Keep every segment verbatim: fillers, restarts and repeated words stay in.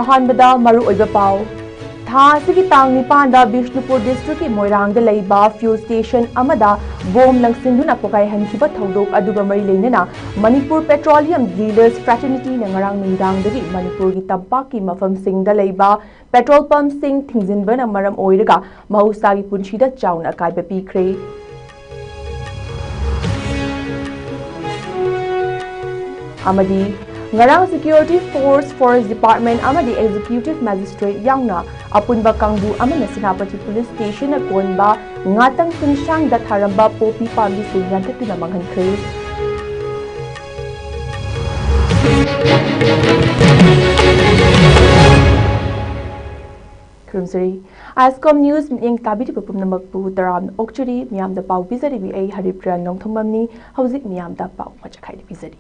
ꯑꯍꯥꯟꯕꯗ ꯃꯔꯨꯑꯣꯏꯕ ꯄꯥꯎ꯫ ꯊꯥ ꯑꯁꯤꯒꯤ ꯇꯥꯡ ꯅꯤꯄꯥꯟꯗ ꯕꯤꯁꯅꯨꯄꯨꯔ ꯗꯤꯁꯇ꯭ꯔꯤꯛꯀꯤ ꯃꯣꯏꯔꯥꯡꯗ ꯂꯩꯕ ꯐ꯭ꯌꯨꯜ ꯁ꯭ꯇꯦꯁꯟ ꯑꯃꯗ ꯕꯣꯝ ꯂꯪꯁꯤꯟꯗꯨꯅ ꯄꯣꯈꯥꯏꯍꯟꯈꯤꯕ ꯊꯧꯗꯣꯛ ꯑꯗꯨꯒ ꯃꯔꯤ ꯂꯩꯅꯅ ꯃꯅꯤꯄꯨꯔ ꯄꯦꯇ꯭ꯔꯣꯂꯤꯌꯝ ꯗꯤꯂꯔꯁ ꯐ꯭ꯔꯦꯇꯔꯅꯤꯇꯤꯅ ꯉꯔꯥꯡ ꯅꯨꯃꯤꯗꯥꯡꯗꯒꯤ ꯃꯅꯤꯄꯨꯔꯒꯤ ꯇꯝꯄꯥꯛꯀꯤ ꯃꯐꯝꯁꯤꯡꯗ ꯂꯩꯕ ꯄꯦꯇ꯭ꯔꯣꯜ ꯄꯝꯞꯁꯤꯡ ꯊꯤꯡꯖꯤꯟꯕꯅ ꯃꯔꯝ ꯑꯣꯏꯔꯒ ꯃꯍꯧꯁꯥꯒꯤ ꯄꯨꯟꯁꯤꯗ ꯆꯥꯎꯅ ꯑꯀꯥꯏꯕ ꯄꯤꯈ꯭ꯔꯦ꯫ ꯑꯃꯗꯤ ꯉꯔꯥꯡ ꯁꯦꯀ꯭ꯌꯨꯔꯤꯇꯤ ꯐꯣꯔꯁ, ꯐꯣꯔꯦꯁ꯭ꯠ ꯗꯤꯄꯥꯔꯠꯃꯦꯟꯠ ꯑꯃꯗꯤ ꯑꯦꯛꯖꯤꯀ꯭ꯌꯨꯇꯤꯚ ꯃꯦꯖꯤꯁꯇ꯭ꯔꯦꯠ ꯌꯥꯎꯅ ꯑꯄꯨꯟꯕ ꯀꯥꯡꯕꯨ ꯑꯃꯅ ꯁꯦꯅꯥꯄꯇꯤ ꯄꯨꯂꯤꯁ ꯁ꯭ꯇꯦꯁꯟꯅ ꯀꯣꯟꯕ ꯉꯥꯇꯪ ꯆꯤꯡꯁꯥꯡꯗ ꯊꯥꯔꯝꯕ ꯄꯣꯄꯤ ꯄꯥꯝꯕꯤꯁꯤꯡ ꯌꯥꯟꯊꯠꯇꯨꯅ ꯃꯥꯡꯍꯟꯈ꯭ꯔꯦ꯫ ꯈꯨꯔꯨꯝꯖꯔꯤ꯫ ꯑꯥꯏꯁꯀꯣꯝ ꯅ꯭ꯌꯨꯁ ꯃꯤꯠꯌꯦꯡ ꯇꯥꯕꯤꯔꯤꯕ ꯄꯨꯝꯅꯃꯛꯄꯨ ꯇꯔꯥꯝꯅ ꯑꯣꯛꯆꯔꯤ꯫ ꯃꯤꯌꯥꯝꯗ ꯄꯥꯎ ꯄꯤꯖꯔꯤꯕꯤ ꯑꯩ ꯍꯔꯤꯄ꯭ꯔꯤꯌꯥ ꯅꯣꯡꯊꯣꯝꯕꯝꯅꯤ꯫ ꯍꯧꯖꯤꯛ ꯃꯤꯌꯥꯝꯗ ꯄꯥꯎ ꯃꯆꯥ ꯈꯥꯏꯗ ꯄꯤꯖꯔꯤ꯫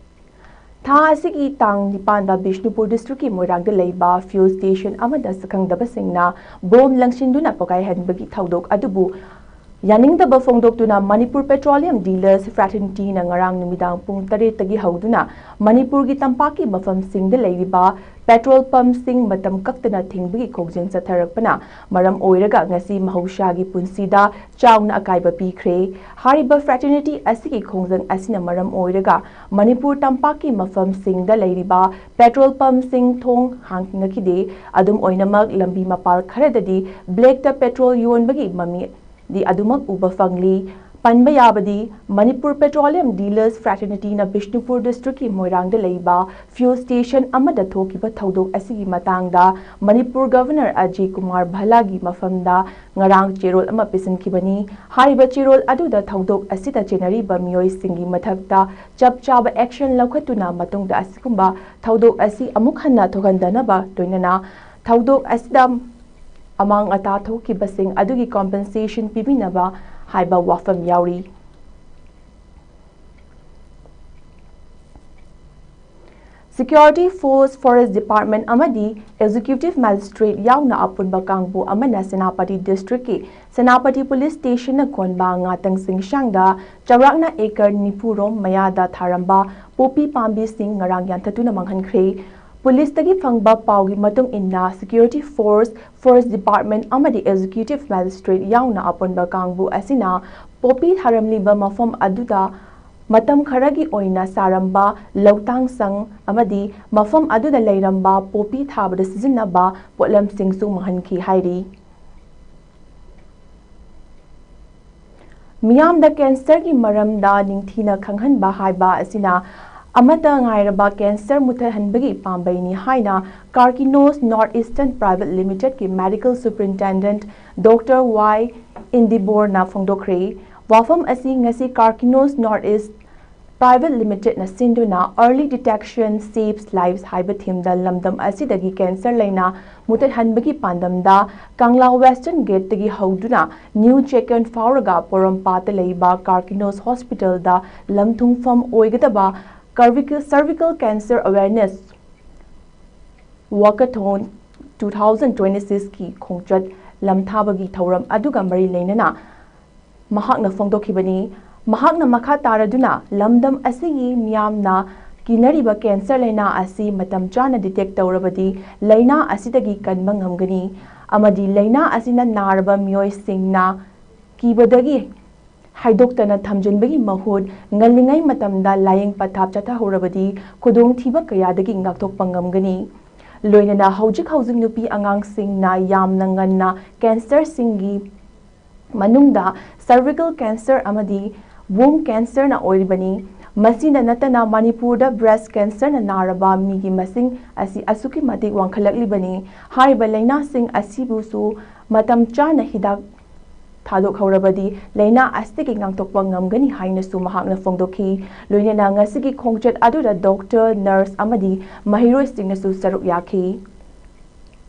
ꯊꯥ ꯑꯁꯤꯒꯤ ꯇꯥꯡ ꯅꯤꯄꯥꯟꯗ ꯕꯤꯁꯅꯨꯄꯨꯔ ꯗꯤꯁꯇ꯭ꯔꯤꯛꯀꯤ ꯃꯣꯏꯔꯥꯡꯗ ꯂꯩꯕ ꯐ꯭ꯌꯨꯜ ꯁ꯭ꯇꯦꯁꯟ ꯑꯃꯗ ꯁꯛꯈꯪꯗꯕꯁꯤꯡꯅ ꯕꯣꯝ ꯂꯪꯁꯤꯟꯗꯨꯅ ꯄꯣꯈꯥꯏꯍꯟꯕꯒꯤ ꯊꯧꯗꯣꯛ ꯑꯗꯨꯕꯨ ꯌꯥꯅꯤꯡꯗꯕ ꯐꯣꯡꯗꯣꯛꯇꯨꯅ ꯃꯅꯤꯄꯨꯔ ꯄꯦꯇ꯭ꯔꯣꯂꯤꯌꯝ ꯗꯤꯂꯔꯁ ꯐ꯭ꯔꯦꯇꯔꯅꯤꯇꯤꯅ ꯉꯔꯥꯡ ꯅꯨꯃꯤꯗꯥꯡ ꯄꯨꯡ ꯇꯔꯦꯠꯇꯒꯤ ꯍꯧꯗꯨꯅ ꯃꯅꯤꯄꯨꯔꯒꯤ ꯇꯝꯄꯥꯛꯀꯤ ꯃꯐꯝꯁꯤꯡꯗ ꯂꯩꯔꯤꯕ ꯄꯦꯇ꯭ꯔꯣꯜ ꯄꯝꯞꯁꯤꯡ ꯃꯇꯝ ꯀꯛꯇꯅ ꯊꯤꯡꯕꯒꯤ ꯈꯣꯡꯖꯪ ꯆꯠꯊꯔꯛꯄꯅ ꯃꯔꯝ ꯑꯣꯏꯔꯒ ꯉꯁꯤ ꯃꯍꯧꯁꯥꯒꯤ ꯄꯨꯟꯁꯤꯗ ꯆꯥꯎꯅ ꯑꯀꯥꯏꯕ ꯄꯤꯈ꯭ꯔꯦ꯫ ꯍꯥꯏꯔꯤꯕ ꯐ꯭ꯔꯦꯇꯔꯅꯤꯇꯤ ꯑꯁꯤꯒꯤ ꯈꯣꯡꯖꯪ ꯑꯁꯤꯅ ꯃꯔꯝ ꯑꯣꯏꯔꯒ ꯃꯅꯤꯄꯨꯔ ꯇꯝꯄꯥꯛꯀꯤ ꯃꯐꯝꯁꯤꯡꯗ ꯂꯩꯔꯤꯕ ꯄꯦꯇ꯭ꯔꯣꯜ ꯄꯝꯞꯁꯤꯡ ꯊꯣꯡ ꯍꯥꯡꯂꯛꯈꯤꯗꯦ꯫ ꯑꯗꯨꯝ ꯑꯣꯏꯅꯃꯛ, ꯂꯝꯕꯤ ꯃꯄꯥꯜ ꯈꯔꯗꯗꯤ ꯕ꯭ꯂꯦꯛꯇ ꯄꯦꯇ꯭ꯔꯣꯜ ꯌꯣꯟꯕꯒꯤ ꯃꯃꯤ ꯗꯤ ꯑꯗꯨꯃꯛ ꯎꯕ ꯐꯪꯂꯤ꯫ ꯄꯟꯕ ꯌꯥꯕꯗꯤ, ꯃꯅꯤꯄꯨꯔ ꯄꯦꯇ꯭ꯔꯣꯂꯤꯌꯝ ꯗꯤꯂꯔꯁ ꯐ꯭ꯔꯦꯇꯔꯅꯤꯇꯤꯅ ꯕꯤꯁꯅꯨꯄꯨꯔ ꯗꯤꯁꯇ꯭ꯔꯤꯛꯀꯤ ꯃꯣꯏꯔꯥꯡꯗ ꯂꯩꯕ ꯐ꯭ꯌꯨꯜ ꯁ꯭ꯇꯦꯁꯟ ꯑꯃꯗ ꯊꯣꯛꯈꯤꯕ ꯊꯧꯗꯣꯛ ꯑꯁꯤꯒꯤ ꯃꯇꯥꯡꯗ ꯃꯅꯤꯄꯨꯔ ꯒꯚꯔꯅꯔ ꯑꯖꯌ ꯀꯨꯃꯥꯔ ꯚꯜꯂꯥꯒꯤ ꯃꯐꯝꯗ ꯉꯔꯥꯡ ꯆꯦꯔꯣꯜ ꯑꯃ ꯄꯤꯁꯤꯟꯈꯤꯕꯅꯤ꯫ ꯍꯥꯏꯔꯤꯕ ꯆꯦꯔꯣꯜ ꯑꯗꯨꯗ ꯊꯧꯗꯣꯛ ꯑꯁꯤꯗ ꯆꯦꯟꯅꯔꯤꯕ ꯃꯤꯑꯣꯏꯁꯤꯡꯒꯤ ꯃꯊꯛꯇ ꯆꯞ ꯆꯥꯕ ꯑꯦꯛꯁꯟ ꯂꯧꯈꯠꯇꯨꯅ ꯃꯇꯨꯡꯗ ꯑꯁꯤꯒꯨꯝꯕ ꯊꯧꯗꯣꯛ ꯑꯁꯤ ꯑꯃꯨꯛ ꯍꯟꯅ ꯊꯣꯛꯍꯟꯗꯅꯕ, ꯂꯣꯏꯅꯅ ꯊꯧꯗꯣꯛ ꯑꯁꯤꯗ ꯑꯃꯥꯡ ꯑꯇꯥ ꯊꯣꯛꯈꯤꯕꯁꯤꯡ ꯑꯗꯨꯒꯤ ꯀꯣꯝꯄꯦꯟꯁꯦꯁꯟ ꯄꯤꯕꯤꯅꯕ ꯍꯥꯏꯕ ꯋꯥꯐꯝ ꯌꯥꯎꯔꯤ꯫ ꯁꯦꯀ꯭ꯌꯨꯔꯤꯇꯤ ꯐꯣꯔꯁ, ꯐꯣꯔꯦꯁ꯭ꯠ ꯗꯤꯄꯥꯔꯠꯃꯦꯟꯠ ꯑꯃꯗꯤ ꯑꯦꯛꯖꯤꯀ꯭ꯌꯨꯇꯤꯚ ꯃꯦꯖꯤꯁꯇ꯭ꯔꯦꯠ ꯌꯥꯎꯅ ꯑꯄꯨꯟꯕ ꯀꯥꯡꯕꯨ ꯑꯃꯅ ꯁꯦꯅꯥꯄꯇꯤ ꯗꯤꯁꯇ꯭ꯔꯤꯛꯀꯤ ꯁꯦꯅꯥꯄꯇꯤ ꯄꯨꯂꯤꯁ ꯁ꯭ꯇꯦꯁꯟꯅ ꯀꯣꯟꯕ ꯉꯥꯇꯪ ꯆꯤꯡꯁꯥꯡꯗ ꯆꯥꯎꯔꯥꯛꯅ ꯑꯦꯀꯔ ꯅꯤꯐꯨ ꯔꯣꯝ ꯃꯌꯥꯗ ꯊꯥꯔꯝꯕ ꯄꯣꯄꯤ ꯄꯥꯝꯕꯤꯁꯤꯡ ꯉꯔꯥꯡ ꯌꯥꯟꯊꯠꯇꯨꯅ ꯃꯥꯡꯍꯟꯈ꯭ꯔꯦ꯫ ꯄꯨꯂꯤꯁꯇꯒꯤ ꯐꯪꯕ ꯄꯥꯎꯒꯤ ꯃꯇꯨꯡ ꯏꯟꯅ, ꯁꯦꯀ꯭ꯌꯨꯔꯤꯇꯤ ꯐꯣꯔꯁ, ꯐꯣꯔꯦꯁ꯭ꯠ ꯗꯤꯄꯥꯔꯠꯃꯦꯟꯠ ꯑꯃꯗꯤ ꯑꯦꯛꯖꯤꯀ꯭ꯌꯨꯇꯤꯚ ꯃꯦꯖꯤꯁꯇ꯭ꯔꯦꯠ ꯌꯥꯎꯅ ꯑꯄꯨꯟꯕ ꯀꯥꯡꯕꯨ ꯑꯁꯤꯅ ꯄꯣꯄꯤ ꯊꯥꯔꯝꯂꯤꯕ ꯃꯐꯝ ꯑꯗꯨꯗ ꯃꯇꯝ ꯈꯔꯒꯤ ꯑꯣꯏꯅ ꯁꯥꯔꯝꯕ ꯂꯧꯇꯥꯡ ꯁꯪ ꯑꯃꯗꯤ ꯃꯐꯝ ꯑꯗꯨꯗ ꯂꯩꯔꯝꯕ ꯄꯣꯄꯤ ꯊꯥꯕꯗ ꯁꯤꯖꯤꯟꯅꯕ ꯄꯣꯠꯂꯝꯁꯤꯡꯁꯨ ꯃꯥꯡꯍꯟꯈꯤ ꯍꯥꯏꯔꯤ꯫ ꯃꯤꯌꯥꯝꯗ ꯀꯦꯟꯁꯔꯒꯤ ꯃꯔꯝꯗ ꯅꯤꯡꯊꯤꯅ ꯈꯪꯍꯟꯕ ꯍꯥꯏꯕ ꯑꯁꯤꯅ ꯑꯃꯠꯇ ꯉꯥꯏꯔꯕ ꯀꯦꯟꯁꯔ ꯃꯨꯠꯊꯠꯍꯟꯕꯒꯤ ꯄꯥꯝꯕꯩꯅꯤ ꯍꯥꯏꯅ Karkinos North Eastern Private Limitedꯀꯤ ꯃꯦꯗꯤꯀꯦꯜ ꯁꯨꯄꯔꯤꯟꯇꯦꯟꯗꯦꯟꯠ ꯗꯣꯛꯇꯔ ꯋꯥꯏ ꯏꯟꯗꯤꯕꯣꯔꯅ ꯐꯣꯡꯗꯣꯛꯈ꯭ꯔꯦ꯫ ꯋꯥꯐꯝ ꯑꯁꯤ ꯉꯁꯤ Karkinos North East Private Limitedꯅ ꯁꯤꯟꯗꯨꯅ Early Detection Saves Lives ꯍꯥꯏꯕ ꯊꯤꯝꯗ ꯂꯝꯗꯝ ꯑꯁꯤꯗꯒꯤ ꯀꯦꯟꯁꯔ ꯂꯥꯏꯅꯥ ꯃꯨꯠꯊꯠꯍꯟꯕꯒꯤ ꯄꯥꯟꯗꯝꯗ ꯀꯪꯂꯥ ꯋꯦꯁꯇꯔꯟ ꯒꯦꯠꯇꯒꯤ ꯍꯧꯗꯨꯅ ꯅ꯭ꯌꯨ ꯆꯦꯛꯀꯣꯟ ꯐꯥꯎꯔꯒ ꯄꯣꯔꯣꯝꯄꯥꯠꯇ ꯂꯩꯕ Karkinos ꯍꯣꯁꯄꯤꯇꯥꯜꯗ ꯂꯝ ꯊꯨꯡꯐꯝ ꯑꯣꯏꯒꯗꯕ Cervical Cancer Awareness Walkathon two thousand twenty sixꯀꯤ ꯈꯣꯡꯆꯠ ꯂꯝꯊꯥꯕꯒꯤ ꯊꯧꯔꯝ ꯑꯗꯨꯒ ꯃꯔꯤ ꯂꯩꯅꯅ ꯃꯍꯥꯛꯅ ꯐꯣꯡꯗꯣꯛꯈꯤꯕꯅꯤ꯫ ꯃꯍꯥꯛꯅ ꯃꯈꯥ ꯇꯥꯔꯗꯨꯅ ꯂꯝꯗꯝ ꯑꯁꯤꯒꯤ ꯃꯤꯌꯥꯝꯅ ꯀꯤꯅꯔꯤꯕ ꯀꯦꯟꯁꯔ ꯂꯥꯏꯅꯥ ꯑꯁꯤ ꯃꯇꯝ ꯆꯥꯅ ꯗꯤꯇꯦꯛ ꯇꯧꯔꯕꯗꯤ ꯂꯥꯏꯅꯥ ꯑꯁꯤꯗꯒꯤ ꯀꯟꯕ ꯉꯝꯒꯅꯤ ꯑꯃꯗꯤ ꯂꯥꯏꯅꯥ ꯑꯁꯤꯅ ꯅꯥꯔꯕ ꯃꯤꯑꯣꯏꯁꯤꯡꯅ ꯀꯤꯕꯗꯒꯤ ꯍꯥꯏꯗꯣꯛꯇꯅ ꯊꯝꯖꯤꯟꯕꯒꯤ ꯃꯍꯨꯠ ꯉꯜꯂꯤꯉꯩ ꯃꯇꯝꯗ ꯂꯥꯌꯦꯡ ꯄꯊꯥꯞ ꯆꯠꯊꯍꯧꯔꯕꯗꯤ ꯈꯨꯗꯣꯡꯊꯤꯕ ꯀꯌꯥꯗꯒꯤ ꯉꯥꯛꯊꯣꯛꯄ ꯉꯝꯒꯅꯤ꯫ ꯂꯣꯏꯅꯅ ꯍꯧꯖꯤꯛ ꯍꯧꯖꯤꯛ ꯅꯨꯄꯤ ꯑꯉꯥꯡꯁꯤꯡꯅ ꯌꯥꯝꯅ ꯉꯟꯅ ꯀꯦꯟꯁꯔꯁꯤꯡꯒꯤ ꯃꯅꯨꯡꯗ Cervical Cancer ꯑꯃꯗꯤ Womb Cancerꯅ ꯑꯣꯏꯔꯤꯕꯅꯤ꯫ ꯃꯁꯤꯗ ꯅꯠꯇꯅ ꯃꯅꯤꯄꯨꯔꯗ Breast Cancerꯅ ꯅꯥꯔꯕ ꯃꯤꯒꯤ ꯃꯁꯤꯡ ꯑꯁꯤ ꯑꯁꯨꯛꯀꯤ ꯃꯇꯤꯛ ꯋꯥꯡꯈꯠꯂꯛꯂꯤꯕꯅꯤ꯫ ꯍꯥꯏꯔꯤꯕ ꯂꯥꯏꯅꯥꯁꯤꯡ ꯑꯁꯤꯕꯨꯁꯨ ꯃꯇꯝ ꯆꯥꯅ ꯍꯤꯗꯥꯛ ꯊꯥꯗꯣꯛꯍꯧꯔꯕꯗꯤ ꯂꯥꯏꯅꯥ ꯑꯁꯤꯗꯒꯤ ꯉꯥꯛꯊꯣꯛꯄ ꯉꯝꯒꯅꯤ ꯍꯥꯏꯅꯁꯨ ꯃꯍꯥꯛꯅ ꯐꯣꯡꯗꯣꯛꯈꯤ꯫ ꯂꯣꯏꯅꯅ ꯉꯁꯤꯒꯤ ꯈꯣꯡꯆꯠ ꯑꯗꯨꯗ ꯗꯣꯛꯇꯔ, ꯅꯔꯁ ꯑꯃꯗꯤ ꯃꯍꯩꯔꯣꯏꯁꯤꯡꯅꯁꯨ ꯁꯔꯨꯛ ꯌꯥꯈꯤ꯫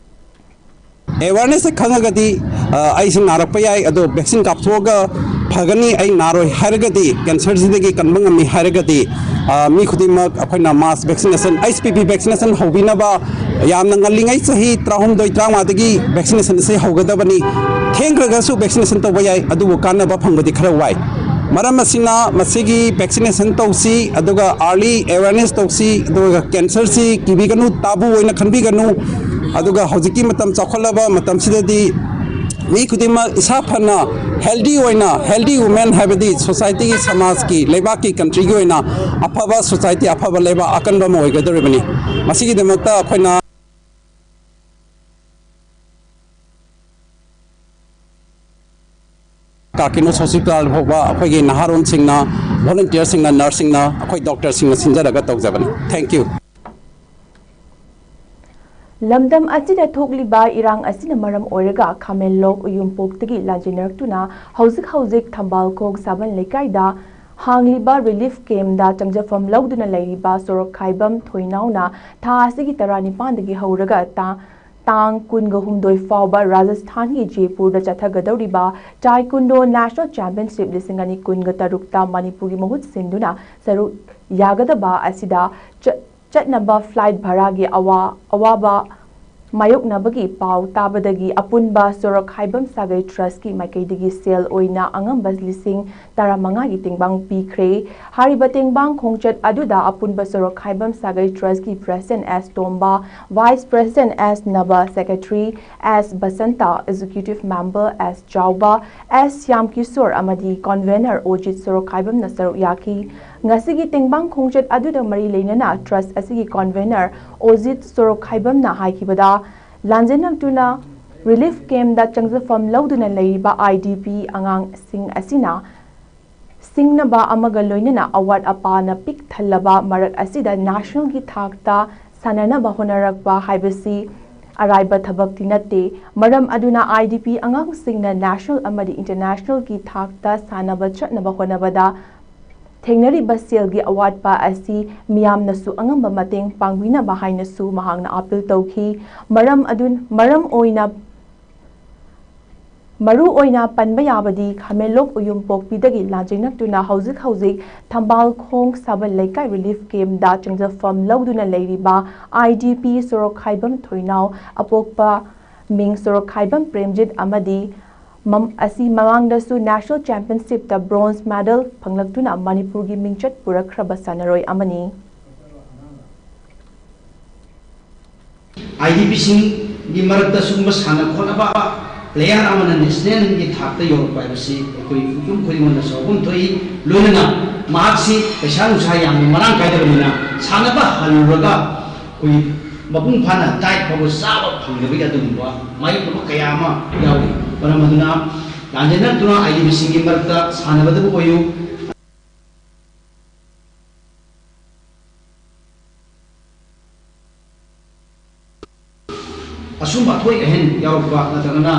ꯑꯦꯋꯥꯔꯅꯦꯁꯁꯦ ꯈꯪꯉꯒꯗꯤ ꯑ, ꯑꯩꯁꯨ ꯅꯥꯔꯛꯄ ꯌꯥꯏ, ꯑꯗꯣ ꯚꯦꯛꯁꯤꯟ ꯀꯥꯞꯊꯣꯛꯑꯒ ꯐꯒꯅꯤ, ꯑꯩ ꯅꯥꯔꯣꯏ ꯍꯥꯏꯔꯒꯗꯤ, ꯀꯦꯟꯁꯔꯁꯤꯗꯒꯤ ꯀꯟꯕ ꯉꯝꯃꯤ ꯍꯥꯏꯔꯒꯗꯤ, ꯑ, ꯃꯤ ꯈꯨꯗꯤꯡꯃꯛ ꯑꯩꯈꯣꯏꯅ mass vaccination, H P V vaccination ꯍꯧꯕꯤꯅꯕ ꯌꯥꯝꯅ ꯉꯜꯂꯤꯉꯩ, ꯆꯍꯤ ꯇꯔꯥꯍꯨꯝꯗꯣꯏ, ꯇꯔꯥꯃꯉꯥꯗꯒꯤ ꯚꯦꯛꯁꯤꯅꯦꯁꯟ ꯑꯁꯤ ꯍꯧꯒꯗꯕꯅꯤ꯫ ꯊꯦꯡꯈ꯭ꯔꯒꯁꯨ ꯚꯦꯛꯁꯤꯅꯦꯁꯟ ꯇꯧꯕ ꯌꯥꯏ, ꯑꯗꯨꯕꯨ ꯀꯥꯟꯅꯕ ꯐꯪꯕꯗꯤ ꯈꯔ ꯋꯥꯏ꯫ ꯃꯔꯝ ꯑꯁꯤꯅ ꯃꯁꯤꯒꯤ vaccination ꯇꯧꯁꯤ, ꯑꯗꯨꯒ early awareness ꯇꯧꯁꯤ, ꯑꯗꯨꯒ cancer ꯁꯤ ꯀꯤꯕꯤꯒꯅꯨ, taboo ꯑꯣꯏꯅ ꯈꯟꯕꯤꯒꯅꯨ꯫ ꯑꯗꯨꯒ ꯍꯧꯖꯤꯛꯀꯤ ꯃꯇꯝ ꯆꯥꯎꯈꯠꯂꯕ ꯃꯇꯝꯁꯤꯗꯗꯤ ꯃꯤ ꯈꯨꯗꯤꯡꯃꯛ ꯏꯁꯥ ꯐꯅ, healthy ꯑꯣꯏꯅ, healthy women ꯍꯥꯏꯕꯗꯤ society ꯒꯤ, ꯁꯃꯥꯖꯀꯤ, ꯂꯩꯕꯥꯛꯀꯤ, country ꯒꯤ ꯑꯣꯏꯅ ꯑꯐꯕ society, ꯑꯐꯕ ꯂꯩꯕꯥꯛ, ꯑꯀꯟꯕ ꯑꯃ ꯑꯣꯏꯒꯗꯧꯔꯤꯕꯅꯤ꯫ ꯃꯁꯤꯒꯤꯗꯃꯛꯇ ꯑꯩꯈꯣꯏꯅ ꯀꯥꯔꯀꯤꯅꯣꯁ ꯍꯣꯁꯄꯤꯇꯥꯜ ꯐꯥꯎꯕ ꯑꯩꯈꯣꯏꯒꯤ ꯅꯍꯥꯔꯣꯟꯁꯤꯡꯅ, volunteer ꯁꯤꯡꯅ, nurse ꯁꯤꯡꯅ, ꯑꯩꯈꯣꯏ doctor ꯁꯤꯡꯅ ꯁꯤꯟꯖꯔꯒ ꯇꯧꯖꯕꯅꯤ꯫ Thank you꯫ ꯂꯝꯗꯝ ꯑꯁꯤꯗ ꯊꯣꯛꯂꯤꯕ ꯏꯔꯥꯡ ꯑꯁꯤꯅ ꯃꯔꯝ ꯑꯣꯏꯔꯒ ꯈꯥꯃꯦꯟꯂꯣꯛ ꯎꯌꯨꯝꯄꯣꯛꯇꯒꯤ ꯂꯥꯟꯖꯦꯟꯅꯔꯛꯇꯨꯅ ꯍꯧꯖꯤꯛ ꯍꯧꯖꯤꯛ ꯊꯝꯕꯥꯜꯈꯣꯡ ꯁꯥꯕꯟ ꯂꯩꯀꯥꯏꯗ ꯍꯥꯡꯂꯤꯕ relief camp ꯗ ꯆꯪꯖꯐꯝ ꯂꯧꯗꯨꯅ ꯂꯩꯔꯤꯕ ꯁꯣꯔꯣꯛꯈꯥꯏꯕꯝ ꯊꯣꯏꯅꯥꯎꯅ ꯊꯥ ꯑꯁꯤꯒꯤ ꯇꯔꯥꯅꯤꯄꯥꯟꯗꯒꯤ ꯍꯧꯔꯒ ꯇꯥ-, ꯇꯥꯡ ꯀꯨꯟꯒ ꯍꯨꯝꯗꯣꯏ ꯐꯥꯎꯕ ꯔꯥꯖꯁꯊꯥꯟꯒꯤ ꯖꯦꯄꯨꯔꯗ ꯆꯠꯊꯒꯗꯧꯔꯤꯕ ꯇꯥꯏꯀꯨꯟꯗꯣ national championship ꯂꯤꯁꯤꯡ ꯑꯅꯤ ꯀꯨꯟꯒ ꯇꯔꯨꯛꯇ ꯃꯅꯤꯄꯨꯔꯒꯤ ꯃꯍꯨꯠ ꯁꯤꯟꯗꯨꯅ ꯁꯔꯨꯛ ꯌꯥꯒꯗꯕ ꯑꯁꯤꯗ ꯆ-, ꯆꯠꯅꯕ flight ꯚꯔꯥꯒꯤ ꯑꯋꯥ-, ꯑꯋꯥꯕ ꯃꯥꯌꯣꯛꯅꯕꯒꯤ ꯄꯥꯎ ꯇꯥꯕꯗꯒꯤ ꯑꯄꯨꯟꯕ ꯁꯣꯔꯣꯛꯈꯥꯏꯕꯝ ꯁꯥꯒꯩ trust ꯀꯤ ꯃꯥꯏꯀꯩꯗꯒꯤ ꯁꯦꯜ ꯑꯣꯏꯅ ꯑꯉꯝꯕ ꯂꯤꯁꯤꯡ ꯇꯔꯥꯃꯉꯥꯒꯤ ꯇꯦꯡꯕꯥꯡ ꯄꯤꯈ꯭ꯔꯦ꯫ ꯍꯥꯏꯔꯤꯕ ꯇꯦꯡꯕꯥꯡ ꯈꯣꯡꯆꯠ ꯑꯗꯨꯗ ꯑꯄꯨꯟꯕ ꯁꯣꯔꯣꯛꯈꯥꯏꯕꯝ ꯁꯥꯒꯩ trust ꯀꯤ president ꯑꯦꯁ ꯇꯣꯝꯕ, vice president ꯑꯦꯁ ꯅꯕ, secretary ꯑꯦꯁ ꯕꯁꯟꯇ, executive member ꯑꯦꯁ ꯆꯥꯎꯕ, ꯑꯦꯁ ꯁ꯭ꯌꯥꯝꯀꯤꯁꯣꯔ ꯑꯃꯗꯤ convener ꯑꯣꯖꯤꯠ ꯁꯣꯔꯣꯛꯈꯥꯏꯕꯝꯅ ꯁꯔꯨꯛ ꯌꯥꯈꯤ꯫ ꯉꯁꯤꯒꯤ ꯇꯦꯡꯕꯥꯡ ꯈꯣꯡꯆꯠ ꯑꯗꯨꯗ ꯃꯔꯤ ꯂꯩꯅꯅ trust ꯑꯁꯤꯒꯤ convener ꯑꯣꯖꯤꯠ ꯁꯣꯔꯣꯛꯈꯥꯏꯕꯝꯅ ꯍꯥꯏꯈꯤꯕꯗ, ꯂꯥꯟꯖꯦꯟꯅꯛꯇꯨꯅ relief camp ꯗ ꯆꯪꯖꯐꯝ ꯂꯧꯗꯨꯅ ꯂꯩꯔꯤꯕ I D P ꯑꯉꯥꯡꯁꯤꯡ ꯑꯁꯤꯅ ꯁꯤꯡꯅꯕ ꯑꯃꯒ ꯂꯣꯏꯅꯅ ꯑꯋꯥꯠ ꯑꯄꯥꯅ ꯄꯤꯛ ꯊꯜꯂꯕ ꯃꯔꯛ ꯑꯁꯤꯗ national ꯒꯤ ꯊꯥꯛꯇ ꯁꯥꯟꯅꯅꯕ ꯍꯣꯠꯅꯔꯛꯄ ꯍꯥꯏꯕꯁꯤ ꯑꯔꯥꯏꯕ ꯊꯕꯛꯇꯤ ꯅꯠꯇꯦ꯫ ꯃꯔꯝ ꯑꯗꯨꯅ I D P ꯑꯉꯥꯡꯁꯤꯡꯅ national ꯑꯃꯗꯤ international ꯒꯤ ꯊꯥꯛꯇ ꯁꯥꯟꯅꯕ ꯆꯠꯅꯕ ꯍꯣꯠꯅꯕꯗ ꯊꯦꯡꯅꯔꯤꯕ ꯁꯦꯜꯒꯤ ꯑꯋꯥꯠꯄ ꯑꯁꯤ ꯃꯤꯌꯥꯝꯅꯁꯨ ꯑꯉꯝꯕ ꯃꯇꯦꯡ ꯄꯥꯡꯕꯤꯅꯕ ꯍꯥꯏꯅꯁꯨ ꯃꯍꯥꯛꯅ appeal ꯇꯧꯈꯤ꯫ ꯃꯔꯝ ꯑꯗꯨ, ꯃꯔꯝ ꯑꯣꯏꯅ, ꯃꯔꯨ ꯑꯣꯏꯅ ꯄꯟꯕ ꯌꯥꯕꯗꯤ ꯈꯥꯃꯦꯟꯂꯣꯛ ꯎꯌꯨꯝꯄꯣꯛꯄꯤꯗꯒꯤ ꯂꯥꯟꯖꯦꯟꯅꯛꯇꯨꯅ ꯍꯧꯖꯤꯛ ꯍꯧꯖꯤꯛ ꯊꯝꯕꯥꯜꯈꯣꯡ ꯁꯥꯕꯜ ꯂꯩꯀꯥꯏ relief camp ꯗ ꯆꯪꯖꯐꯝ ꯂꯧꯗꯨꯅ ꯂꯩꯔꯤꯕ I D P ꯁꯣꯔꯣꯛꯈꯥꯏꯕꯝ ꯊꯣꯏꯅꯥꯎ, ꯑꯄꯣꯛꯄ ꯃꯤꯡ ꯁꯣꯔꯣꯛꯈꯥꯏꯕꯝ ꯄ꯭ꯔꯦꯝꯖꯤꯠ ꯑꯃꯗꯤ ꯃꯝ-, ꯑꯁꯤ ꯃꯃꯥꯡꯗꯁꯨ National Championshipꯇ bronze medal ꯐꯪꯂꯛꯇꯨꯅ ꯃꯅꯤꯄꯨꯔꯒꯤ ꯃꯤꯡꯆꯠ ꯄꯨꯔꯛꯈ꯭ꯔꯕ ꯁꯥꯟꯅꯔꯣꯏ ꯑꯃꯅꯤ꯫ IDPꯁꯤꯡꯒꯤ ꯃꯔꯛꯇ ꯁꯤꯒꯨꯝꯕ ꯁꯥꯟꯅ ꯈꯣꯠꯅꯕ player ꯑꯃꯅ nationalꯒꯤ ꯊꯥꯛꯇ ꯌꯧꯔꯛꯄ ꯍꯥꯏꯕꯁꯤ ꯑꯩꯈꯣꯏ ꯃꯤꯄꯨꯝ ꯈꯨꯗꯤꯡꯃꯛꯅ ꯆꯥꯎꯐꯝ ꯊꯣꯛꯏ꯫ ꯂꯣꯏꯅꯅ ꯃꯍꯥꯛꯁꯤ ꯄꯩꯁꯥ ꯅꯨꯡꯁꯥ ꯌꯥꯝꯅ ꯃꯔꯥꯡ ꯀꯥꯏꯗꯕꯅꯤꯅ ꯁꯥꯟꯅꯕ ꯍꯜꯂꯨꯔꯒ ꯑꯩꯈꯣꯏ ꯃꯄꯨꯡ ꯐꯥꯅ diet ꯐꯥꯎꯕ ꯆꯥꯕ ꯐꯪꯗꯕꯒꯤ ꯑꯗꯨꯒꯨꯝꯕ ꯃꯥꯌꯣꯛꯅꯕ ꯀꯌꯥ ꯑꯃ ꯌꯥꯎꯔꯤ꯫ ꯃꯔꯝ ꯑꯗꯨꯅ ꯂꯥꯟꯖꯦꯟꯅꯔꯛꯇꯨꯅ IDPꯁꯤꯡꯒꯤ ꯃꯔꯛꯇ ꯁꯥꯟꯅꯕꯗꯕꯨ ꯑꯣꯏꯌꯨ, ꯑꯁꯨꯝꯕ ꯑꯊꯣꯏ ꯑꯍꯦꯟ ꯌꯥꯎꯔꯛꯄ ꯅꯠꯇ꯭ꯔꯒꯅ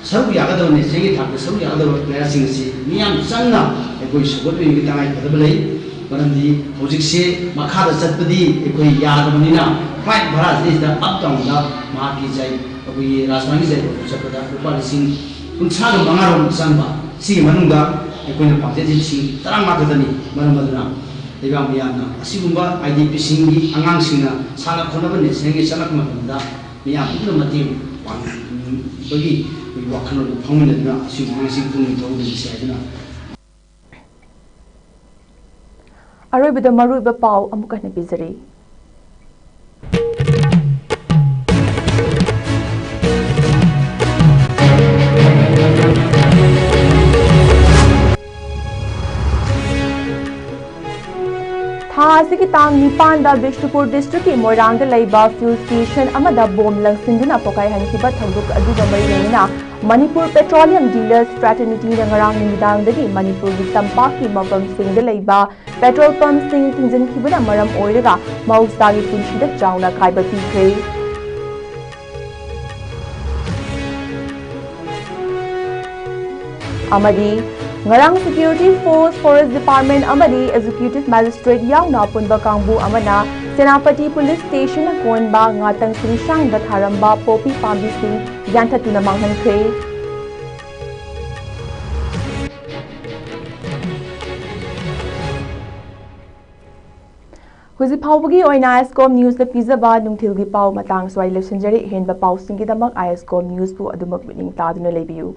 ꯁꯔꯨꯛ ꯌꯥꯒꯗꯕ nationalꯒꯤ ꯊꯥꯛꯇ ꯁꯔꯨꯛ ꯌꯥꯒꯗꯕ playerꯁꯤꯡ ꯑꯁꯤ ꯃꯤꯌꯥꯝ ꯆꯪꯅ ꯑꯩꯈꯣꯏ ꯁꯧꯒꯠꯄꯤꯕꯒꯤ ꯇꯉꯥꯏ ꯐꯗꯕ ꯂꯩ꯫ ꯃꯔꯝꯗꯤ ꯍꯧꯖꯤꯛꯁꯦ ꯃꯈꯥꯗ ꯆꯠꯄꯗꯤ ꯑꯩꯈꯣꯏ ꯌꯥꯗꯕꯅꯤꯅ flight ꯚꯔꯥꯁꯤꯗꯩꯁꯤꯗ up downꯗ ꯃꯍꯥꯛꯀꯤ ꯖꯥꯏ-, ꯑꯩꯈꯣꯏꯒꯤ ꯔꯥꯖꯁꯊꯥꯟꯒꯤ ꯖꯥꯏꯄꯨꯔ ꯆꯠꯄꯗ ꯂꯨꯄꯥ ꯂꯤꯁꯤꯡ ꯀꯨꯟꯊ꯭ꯔꯥꯒ ꯃꯉꯥꯔꯣꯝ ꯆꯪꯕ, ꯁꯤꯒꯤ ꯃꯅꯨꯡꯗ ꯑꯩꯈꯣꯏꯅ ꯐꯪꯖꯔꯤꯁꯤ ꯂꯤꯁꯤꯡ ꯇꯔꯥꯃꯉꯥ ꯈꯛꯇꯅꯤ꯫ ꯃꯔꯝ ꯑꯗꯨꯅ ꯂꯩꯕꯥꯛ ꯃꯤꯌꯥꯝꯅ ꯑꯁꯤꯒꯨꯝꯕ IDPꯁꯤꯡꯒꯤ ꯑꯉꯥꯡꯁꯤꯡꯅ ꯁꯥꯟꯅ ꯈꯣꯠꯅꯕ nationalꯒꯤ ꯆꯠꯂꯛꯄ ꯃꯇꯝꯗ ꯃꯤꯌꯥꯝ ꯄꯨꯝꯅ ꯃꯇꯦꯡ ꯄꯥꯡꯕꯒꯤ ꯑꯩꯈꯣꯏꯒꯤ ꯋꯥꯈꯜꯂꯣꯟ ꯐꯥꯎꯃꯤꯟꯅꯗꯨꯅ ꯑꯁꯤꯒꯨꯝꯕ ꯑꯉꯥꯡꯁꯤꯡ ꯄꯨꯛꯅꯤꯡ ꯊꯧꯒꯠꯃꯤꯟꯅꯁꯤ ꯍꯥꯏꯗꯨꯅ ꯑꯔꯣꯏꯕꯗ ꯃꯔꯨꯑꯣꯏꯕ ꯄꯥꯎ ꯑꯃꯨꯛ ꯍꯟꯅ ꯄꯤꯖꯔꯤ꯫ ꯊꯥ ꯑꯁꯤꯒꯤ ꯇꯥꯡ ꯅꯤꯄꯥꯟꯗ ꯕꯤꯁꯅꯨꯄꯨꯔ districtꯀꯤ ꯃꯣꯏꯔꯥꯡꯗ ꯂꯩꯕ fuel station ꯑꯃꯗ bomb ꯂꯪꯁꯤꯟꯗꯨꯅ ꯄꯣꯈꯥꯏꯍꯟꯈꯤꯕ ꯊꯧꯗꯣꯛ ꯑꯗꯨꯒ ꯃꯔꯤ ꯂꯩꯅꯅ ꯃꯅꯤꯄꯨꯔ Petroleum Dealers Fraternityꯅ ꯉꯔꯥꯡ ꯅꯨꯃꯤꯗꯥꯡꯗꯒꯤ ꯃꯅꯤꯄꯨꯔꯒꯤ ꯇꯝꯄꯥꯛꯀꯤ ꯃꯐꯝꯁꯤꯡꯗ ꯂꯩꯕ petrol pumpꯁꯤꯡ ꯊꯤꯡꯖꯤꯟꯈꯤꯕꯅ ꯃꯔꯝ ꯑꯣꯏꯔꯒ ꯃꯍꯧꯁꯥꯒꯤ ꯄꯨꯟꯁꯤꯗ ꯆꯥꯎꯅ ꯑꯀꯥꯏꯕ ꯄꯤꯈ꯭ꯔꯦ꯫ ꯑꯃꯗꯤ ꯉꯔꯥꯡ Security Force, Forest Department ꯑꯃꯗꯤ Executive Magistrate ꯌꯥꯎꯅ ꯑꯄꯨꯟꯕ ꯀꯥꯡꯕꯨ ꯑꯃꯅ ꯁꯦꯅꯥꯄꯇꯤ Police Stationꯅ ꯀꯣꯟꯕ ꯉꯥꯇꯪ ꯆꯤꯡꯁꯥꯡꯗ ꯊꯥꯔꯝꯕ ꯄꯣꯄꯤ ꯄꯥꯝꯕꯤꯁꯤꯡ ꯌꯥꯟꯊꯠꯇꯨꯅ ꯃꯥꯡꯍꯟꯈ꯭ꯔꯦ꯫ ꯍꯧꯖꯤꯛ ꯐꯥꯎꯕꯒꯤ ꯑꯣꯏꯅ ISCOM Newsꯅ ꯄꯤꯖꯕ ꯅꯨꯡꯊꯤꯜꯒꯤ ꯄꯥꯎ ꯃꯇꯥꯡ ꯁ꯭ꯋꯥꯏ ꯂꯣꯏꯁꯤꯟꯖꯔꯦ꯫ ꯑꯍꯦꯟꯕ ꯄꯥꯎꯁꯤꯡꯒꯤꯗꯃꯛ ISCOM Newsꯄꯨ ꯑꯗꯨꯃꯛ ꯃꯤꯠꯌꯦꯡ ꯇꯥꯗꯨꯅ ꯂꯩꯕꯤꯌꯨ꯫